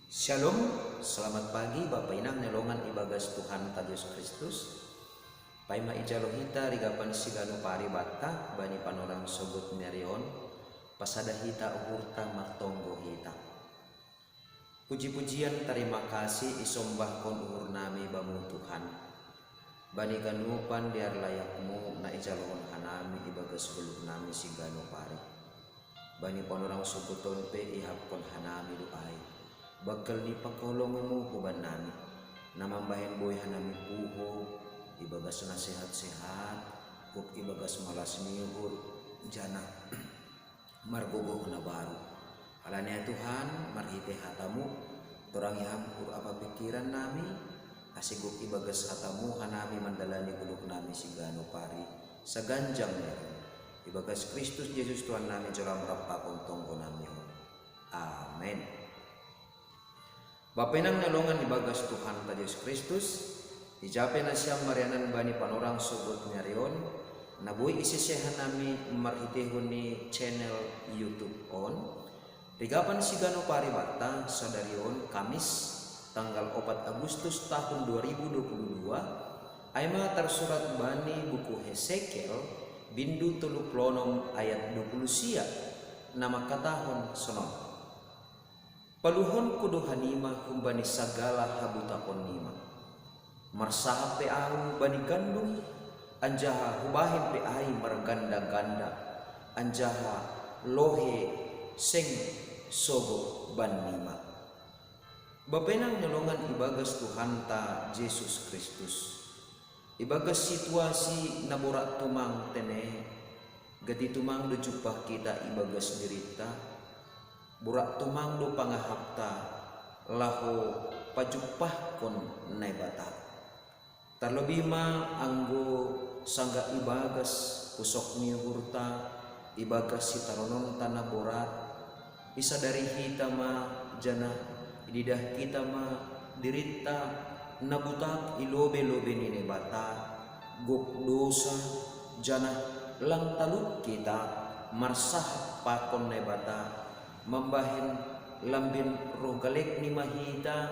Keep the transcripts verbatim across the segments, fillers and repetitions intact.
Shalom, selamat pagi Bapa Inang nelongan ibagas Tuhan ta Jesus Kristus. Paima ijalo hita rigapan sigano pari batta bani panorang sogot nerion, pasada hita uhurta martonggo hita. Puji-pujian tarima kasih isombahkon uhur nami bamu Tuhan. Bani ganupan dear layakmu na ijalohon hanami ibagas goluk nami sigano pari. Bani panorang sogoton pe ihapkon hanami do ai. Baggal ni pangkolongmu huban nami. Na mambahen boi hanami puho, ibagas na sehat-sehat, gok ibagas malas ni uhur, janah margogoh na baru. Alani ai Tuhan, marhite hatamu, torangi ham uhur apa pikiran nami, ase gok ibagas hatamu hanami mandalani goluk nami sigano pari, saganjang ni ari. Ibagas Kristus Jesus Tuhan nami jolo am rap pakon tonggo nami on. Amen. Bapa Inang nelongan ibagas Tuhan ta Jesus Kristus, ija pe nasiam marianan bani panorang sogot nerion, na boi isese hanami marhitehon ni channel YouTube on. Rigapan sigano pari batta sadari on Kamis tanggal opat Agustus tahun dua ribu dua puluh dua, ai ma tarsurat bani buku Hesekiel bindu tolu puluh onom ayat dua puluh sia, na mangkatahon sonon. Paluhonku do hanima humbani sagala habutapon nima. Marsahap pe ahu bani gandum, anjaha hubahen pe ai marganda-ganda, anjaha lohe seng sogo ban nima. Bapa Inang nelongan ibagas Tuhanta Jesus Kristus. Ibagas situasi na borat tumang tene, gati tumang do jumpah kita ibagas dirinta, borat tumang do pangahapta laho pajumpahkon Naibata. Tarlebih ma anggo sanggah ibagas pusok ni uhurta, ibagas sitarononta na borat, isadari hita ma janah ididah kita ma dirinta na butak i lobe-lobe ni Naibata, gok dosa, janah lang talup kita marsahap pakon Naibata, mambahen lambin roh galek ni ma hita,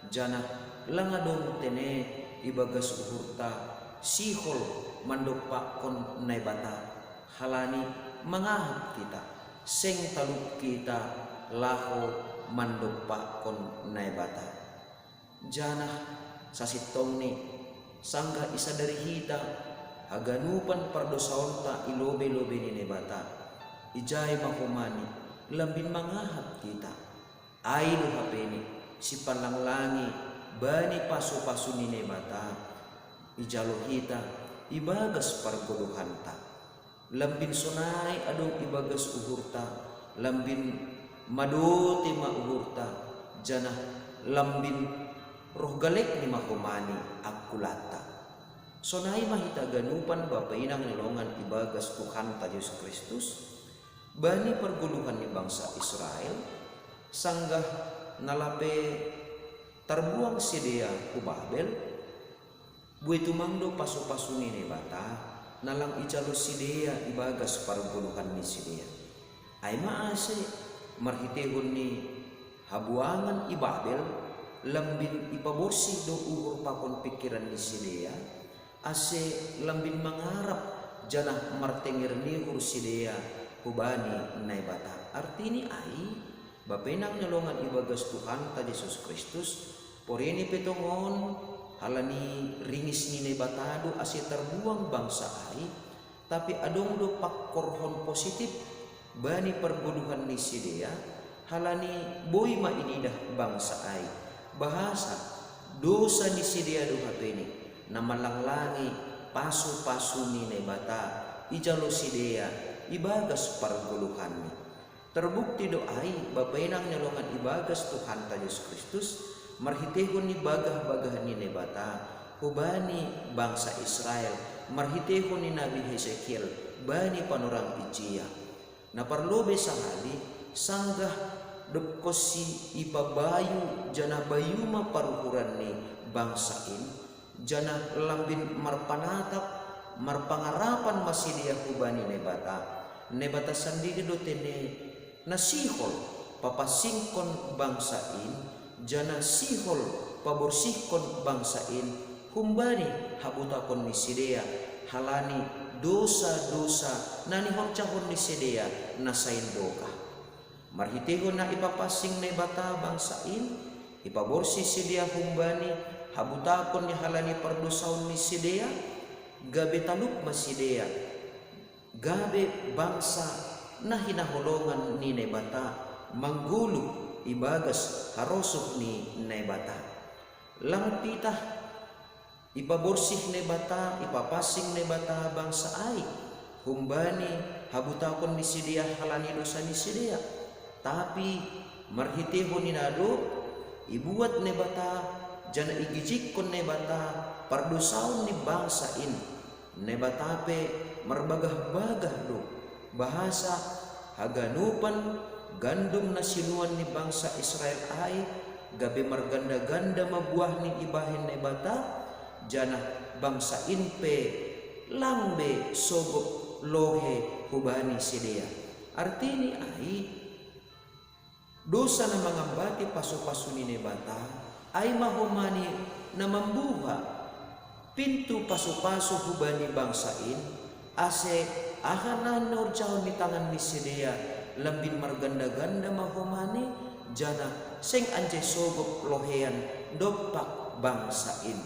janah lang adong tene ibagas uhurta sihol mandompakkon Naibata, halani mangahap kita, seng talup kita laho mandompakkon Naibata. Janah sasintongni, sanggah isadari hita haganupan pardosaonta i lobe-lobe ni Naibata, ijai ma homani lambin mangahap kita. Ai do hapeni sipalanglangi bani pasu-pasu ni Naibata ijalo hita ibagas pargoluhanta. Lambin sonai adong ibagas uhurta, lambin madote ma uhurta, janah lambin roh galek ni ma homani angkulanta. Sonai ma hita ganupan Bapa Inang nelongan ibagas Tuhanta Jesus Kristus, bani pargoluhan ni bangsa Israel, sanggah na lape tarbuang sidea hu Babel, buei tumang do pasu-pasu ni Naibata, na lang ijalo sidea ibagas pargoluhan ni sidea. Ai ma ase, marhitehon ni habuangan i Babel, lambin ipaborsih do uhur pakon pingkiran ni sidea, ase lambin mangarap janah martenger ni uhur sidea hubani Naibata. Artini ai, Bapa Inang nelongan ibagas Tuhanta Jesus Kristus, porini pe tongon, halani ringis ni Naibata do ase tarbuang bangsa ai, tapi adong do pangkorhon positif bani pargoluhan ni sidea, halani boi ma ididah bangsa ai, bahasa dosa ni sidea do hapeni na malanglangi pasu-pasu ni Naibata ijalo sidea ibagas pargoluhanni. Terbukti do ai Bapa Inang nelongan ibagas Tuhanta Jesus Kristus, marhitehon ni bagah-bagah ni Naibata hubani bangsa Israel, marhitehon ni Nabi Hesekiel bani panorang ijia. Na parlobei sahali, sanggah dob konsi ipabayu janah bayu ma paruhuran ni bangsa in, janah lambin marpanatap, marpangarapan ma sidea hubani Naibata. Naibata sandiri do tene na sihol papansingkon bangsa in Janah sihol paborsihkon bangsa in humbani habutakon ni sidea, halani dosa-dosa na nihorjahon ni sidea na sain dokah. Marhiteihon na ipapansing Naibata bangsa in, ipaborsih sidea humbani habutakon ni halani pardosaon ni sidea, gabe talup ma sidea, gabe bangsa na hinaholongan ni Naibata, manggoluh ibagas harosuh ni Naibata. Lang pitah ipaborsih Naibata, ipapansing Naibata bangsa ai humbani habutakon ni sidea halani dosa ni sidea. Tapi marhiteihon ni na dob ibuat Naibata, janah igijikkon Naibata pardosaon ni bangsa in, Naibata pe marbagah-bagah do, bahasa haganupan gandum na sinuan ni bangsa Israel ai, gabe marganda-ganda ma buahni ibahen Naibata, janah bangsa in pe lang be sogop lohe hubani sidea. Artini ai, dosa na mangambati pasu-pasu ni Naibata, ai ma homani na mambuha pintu pasu-pasu hubani bangsa in, ase aha na nihorjahon ni tangan ni sidea, lambin marganda-ganda ma homani, janah seng anjai sogop lohean dompak bangsa in.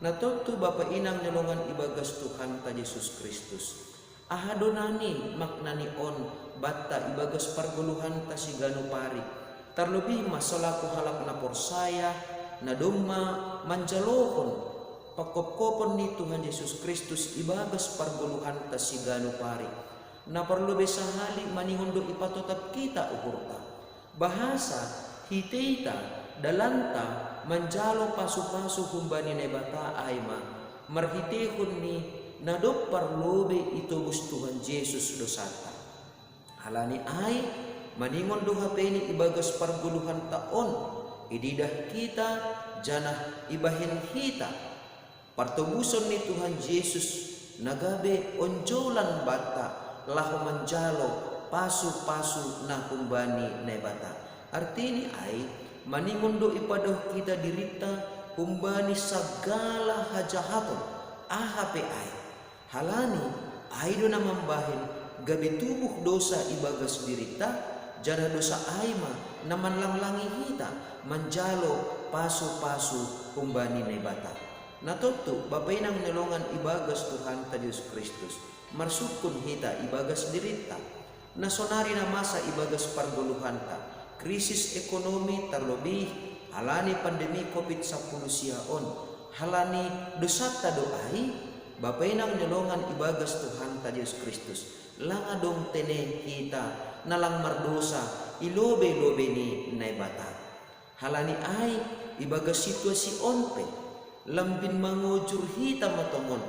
Na tontu bapa inang ni longan ibagas Tuhanta Jesus Kristus. Aha do nani maknani on banta ibagas pargoluhanta siganup ari, tarlobih ma solaku halak na porsaya, na domma manjalohon pangkopkopon ni Tuhan Jesus Kristus ibagas pargoluhanta siganup ari. Na parlobei sahali maningon do ipatotap hita uhurta. Bahasa hiteita, dalanta manjalo pasu-pasu humbani Naibata ai ma marhiteihon ni na dob parlobei itobus Tuhan Jesus dosanta. Halani ai, maningon do hape ni ibagas pargoluhanta on, ididah hita, janah ibahen hita partobuson ni Tuhan Jesus na gabe onjolan banta laho manjalo pasu-pasu na humbani Naibata. Artini ai, maningon do ipadaoh hita dirinta humbani sagala hajahaton, aha pe ai. Halani ai do na mambahen gabe tubuh dosa ibagas dirinta, janah dosa ai ma na manlanglangi hita manjalo pasu-pasu humbani Naibata. Na tontu, bapa inang ni longan ibagas Tuhanta Jesus Kristus, marsungkun hita ibagas dirinta. Na sonari na masa ibagas pargoluhanta, krisis ekonomi tarlobih halani pandemi covid sampulu sia on, halani dosanta do ai, bapa inang ni longan ibagas Tuhanta Jesus Kristus, lang adong tene hita na lang mardosa i lobei-lobei ni Naibata. Halani ai, ibagas situasi on pe, lambin mangojur hita ma tongon,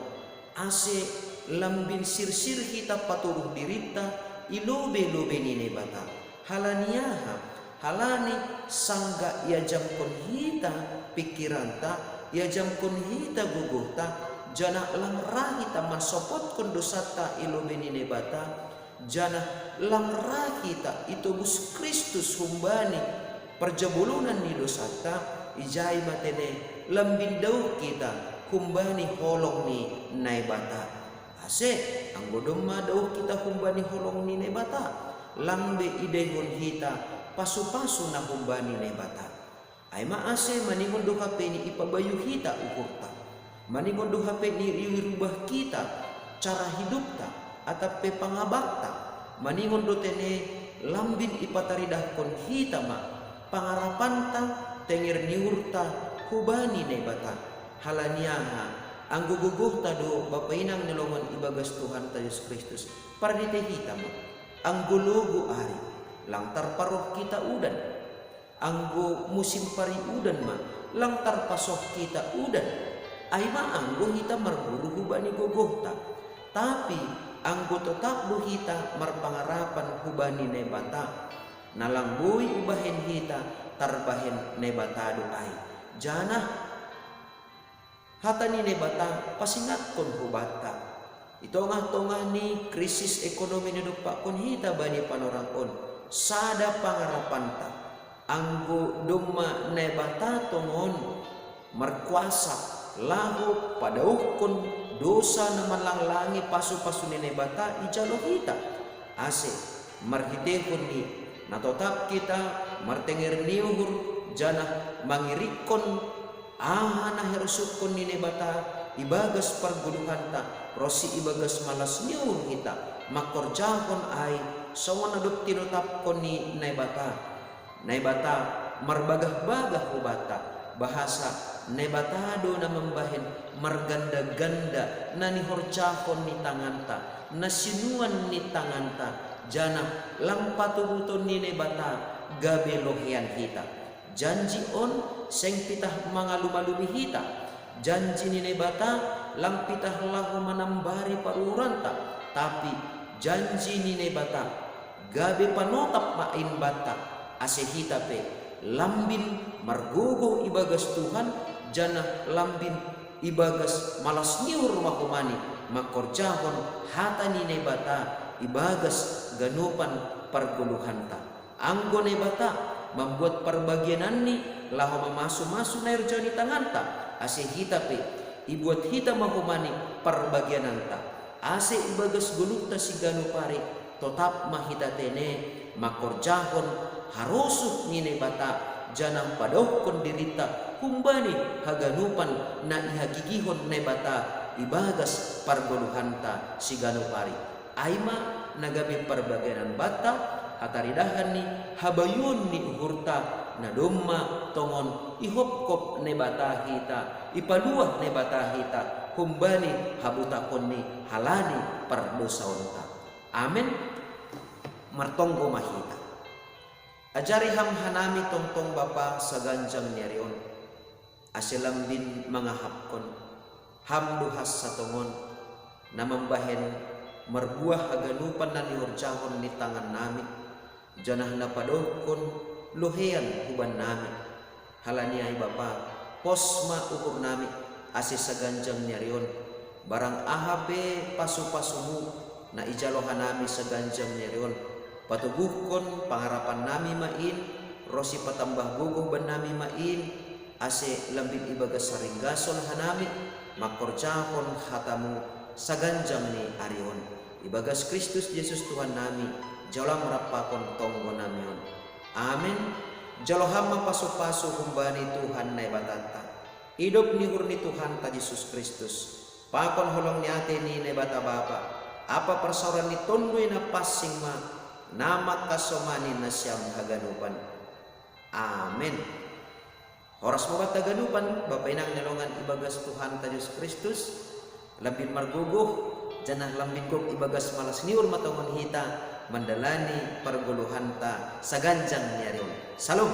ase lambin sirsir hita patoruh dirinta i lobei-lobei ni Naibata. Halani aha? Halani sanggah iajamkon hita pingkiranta, iajamkon hita gogohta, janah lang ra hita mansopotkon dosanta i lobei ni Naibata, janah lang ra hita itobus Kristus humbani parjabolonan ni dosanta, ijai ma tene lambin daoh hita humbani holong ni Naibata. Ase, anggo domma daoh hita humbani holong ni Naibata, lang be idaihon hita pasu-pasu na humbani Naibata. Ai ma ase maningon do hape ni ipabayu hita uhurta. Maningon do hape ni irubah hita cara hidupta, atap pe pangabakta. Maningon do tene lambin ipataridahkon hita ma pangarapanta, tenger ni uhurta hubani Naibata. Halani aha? Anggo gogohta do bapa inang ni longan ibagas Tuhanta Jesus Kristus, pardite hita ma. Anggo logu ari, lang tarparoh hita udan. Anggo musim pari udan ma, lang tarpasoh hita udan. Ai ma anggo hita marguru hubani gogohta. Tapi anggo totap do hita marpangarapan hubani Naibata, na lang boi ibahen hita tarbahen Naibata do ai. Janah hata ni Naibata pasingatkon hubanta. I tongah-tongah ni krisis ekonomi na dompakkon hita bani panorang on, sada pangarapanta. Anggo domma Naibata tongon markuasa laho padauhkon dosa na manlanglangi pasu-pasu ni Naibata ijalo hita, ase marhiteihon ni na totap hita martenger ni uhur janah mangirikkon aha na herosukkon ni Naibata ibagas pargoluhanta ronsi ibagas malas ni uhur hita mangkorjahon ai songon na dob tinotapkon ni Naibata. Naibata marbagah-bagah hubanta, bahasa Naibata do na mambahen marganda-ganda na nihorjahon ni tanganta, na sinuan ni tanganta, janah lang paturuton ni Naibata gabe loheian hita. Janji on seng pitah mangalumalumi hita. Janji ni Naibata lang pitah laho manambari paruhuranta, tapi janji ni Naibata gabe panotap ma in banta, ase hita pe lambin margogoh ibagas Tuhan, janah lambin ibagas malas ni uhur ma homa ni mangkorjahon hata ni Naibata ibagas ganupan pargoluhanta. Anggo Naibata mambuat parbagiananni laho mamasu-masu na erjani tanganta, ase hita pe ibuat hita ma homa ni parbagiananta, ase ibagas goluhta siganup ari totap ma hita tene mangkorjahon harosuh ni Naibata, janah padauhkon dirinta humbani haganupan na ihagigihon Naibata ibagas pargoluhanta siganup ari. Ai ma na gabe parbagianan banta, hataridahan ni habayuon ni uhurta, na domma tongon ihopkop Naibata hita, ipaluah Naibata hita humbani habutakonni halani pardosaonta. Amen. Martonggo ma hita. Ajari Ham hanami tongtong Bapa saganjang ni ari on, ase lambin mangahapkon. Ham do hansa tongon na mambahen marbuah haganupan na nihorjahon ni tangannami, janah na padauhkon loheian hubannami. Halani ai Bapa, pos ma uhurnami, ase saganjang ni ari on, barang aha pe pasu-pasumu na ijalo hanami saganjang ni ari on, patoguhkon pangarapannami ma in, ronsi patambah gogoh bannami ma in, ase lambin ibagas haringgason hanami mangkorjahon hatamu saganjang ni ari on. Ibagas Kristus Jesus Tuhannami, jalo Ham rap pakon tonggonami on. Amen. Jalo Ham ma pasu-pasu humbani Tuhan Naibatanta. Idop ni uhur ni Tuhanta Jesus Kristus, pakon holong ni atei ni Naibata Bapa, ampa parsaoran ni Tonduy Napansing ma na mangkasomani nasiam haganupan. Amen. Horas ma banta haganupan, Bapa inang na longan ibagas Tuhanta Jesus Kristus, lambin margogoh, janah lambin gok ibagas malas ni uhur ma tongon hita mandalani pargoluhanta saganjang ni ari on. Salom.